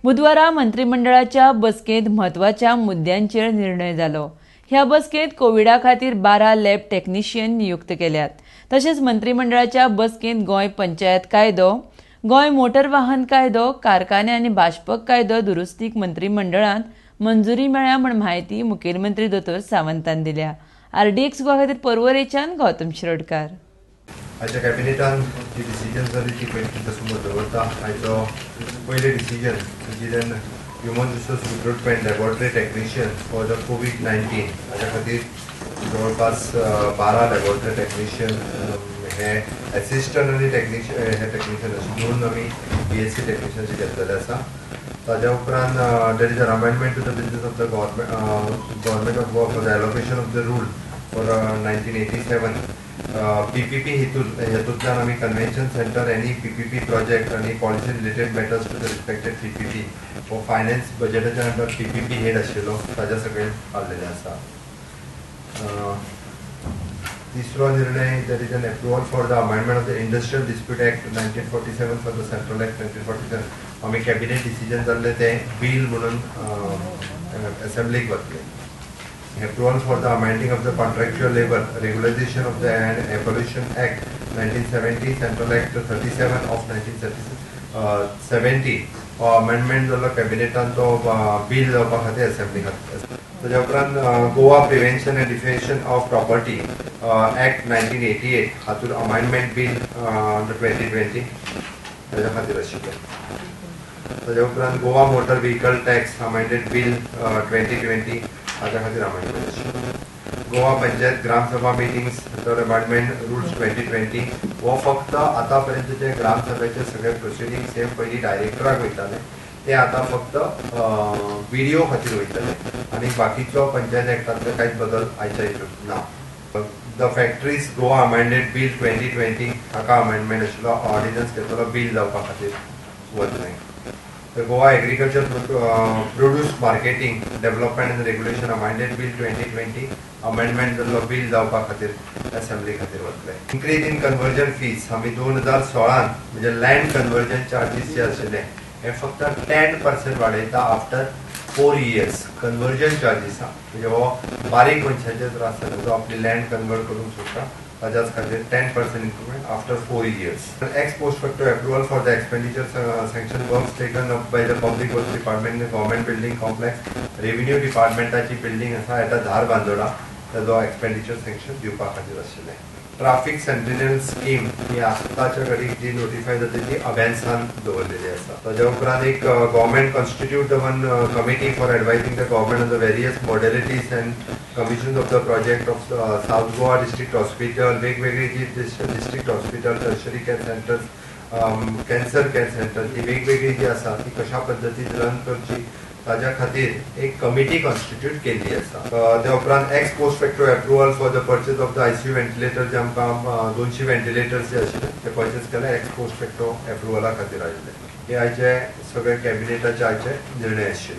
बुधवारा मंत्रिमंडळाच्या बसकेंत म्हत्वाच्या मुद्द्यांचेर निर्णय जालो. ह्या बसकेंत कोविडा खातीर 12 लॅब टॅक्निशियन नियुक्त केल्यात. तशेंच मंत्रिमंडळाच्या बसकेंत गोंय पंचायत कायदो, गोंय मोटर वाहन कायदो, कारखाने आनी बाष्पक कायदो दुरुस्तीक मंत्रिमंडळांत मंजुरी मेळ्ळ्या म्हूण म्हायती मुखेलमंत्री दोतोर सावंतान दिल्या. आरडीएक्स गोवा खातीर पर्वरेच्यान गौतम शिरोडकार. आयच्या कॅबिनेटान जी डिसिजन जाली ती पयलीं तुमच्या समोर दवरता. आयचो पयलें डिसिजन म्हणजे human resource recruitment, laboratory technician for the COVID-19. हाज्या खातीर जवळपास 12 लॅबोरेटरी टॅक्निशियन हे एसिस्टंट आनी टॅक्निशियन, हे टॅक्निशियन अशे दोन आमी बीएससी टॅक्निशियनाचे घेतलेले आसा. ताज्या उपरांत there is an amendment to the business of the government of Goa for the allocation of the rule for 1987. PPP हेतून हेतूंतल्यान आमी कन्व्हेन्शन सेंटर आनी पीपीपी प्रोजेक्ट आनी policy related matters to the respected PPP हो finance बजेटाच्या under PPP head आशिल्लो ताज्या सकयल काडलेले आसा. तिसरो निर्णय, there is an approval for the amendment of the Industrial Dispute Act 1947 for the Central Act 1947. आमी कॅबिनेट डिसिजन जाल्ले ते बील म्हणून असेंब्लीक वतले. Approval for the amending of the Contractual Labour Regularization of the and Abolition Act 1970, Central Act 37 of 1970 हो amendment जाल्लो कॅबिनेटान, तो bill जावपा खातीर असेंब्ली खातीर. ताज्या उपरांत Goa Prevention and Defamation of Property Act 1988 हातूंत अमेंडमेंट बील 2020 ताज्या खातीर आशिल्लें. ताज्या उपरांत Goa Motor Vehicle Tax Amended Bill 2020 हाज्या खातीर अमेंडमेंट आशिल्लें. Goa panchayat gram sabha meetings amendment rules 2020 हो फक्त आतां पर्यंत ग्रामसभेचे सगळे प्रोसिडींग्स हे पयलीं डायरेक्टराक वयताले, ते आतां फक्त बीडीओ खातीर वयतले आनी बाकीचो पंचायत एक्टांतले कांयच बदल आयच्या हितून ना. The Factories Goa Amended Bill 2020 हाका अमेंडमेंट आशिल्लो, ऑर्डिनन्स घेतलो, बील जावपा खातीर वतलें. The Goa Agriculture Produce Marketing Development and Regulation Amended Bill 2020 amendment जाल्लो, बील जावपा खातीर असेंब्ली खातीर वतले. इन्क्रीज इन कन्वर्जन फीज, आमी 2016 म्हणजे लँड कन्वर्जन चार्जीस जे आशिल्ले हे फक्त 10% वाडयता आफ्टर 4 इयर्स. कन्वर्जन चार्जीस म्हणजे हो बारीक मनशाचे त्रास जाता, जो आपली लँड कन्वर्ट करूंक सोदता ताज्याच खातीर 10% increment after 4 years. Ex post facto approval for the expenditure sanction works taken up by the Public Works Department in the Government Building Complex. Revenue डिपार्टमेंटाची बिल्डिंग आसा एटा धारबांदोडा, ताजो एक्सपेंडिचर सँक्शन दिवपा खातीर आशिल्लें. ट्राफीक सेंटिनल स्कीम ही आत्ताच्या घडीक जी notify जाता ती अबेन्सान दवरलेली आसा. ताज्या उपरांत एक government constitute the one committee for advising the government on the various modalities and commission of the project of South Goa District Hospital. वेगवेगळी जी district hospital, tertiary care centers, cancer care center ही वेगवेगळी जी आसा ती कशा पद्दतीन run करची ताज्या खातीर एक कमिटी कॉन्स्टिट्यूट केल्ली आसा. त्या उपरांत ex post facto approval for the purchase of the ICU ventilator, जे आमकां 200 व्हेंटिलेटर्स जे आशिल्ले ते पर्चेस केले, एक्स पोस्ट फॅक्टो एप्रुवला खातीर आयिल्ले. हे आयचे सगळे कॅबिनेटाचे आयचे निर्णय आशिल्ले.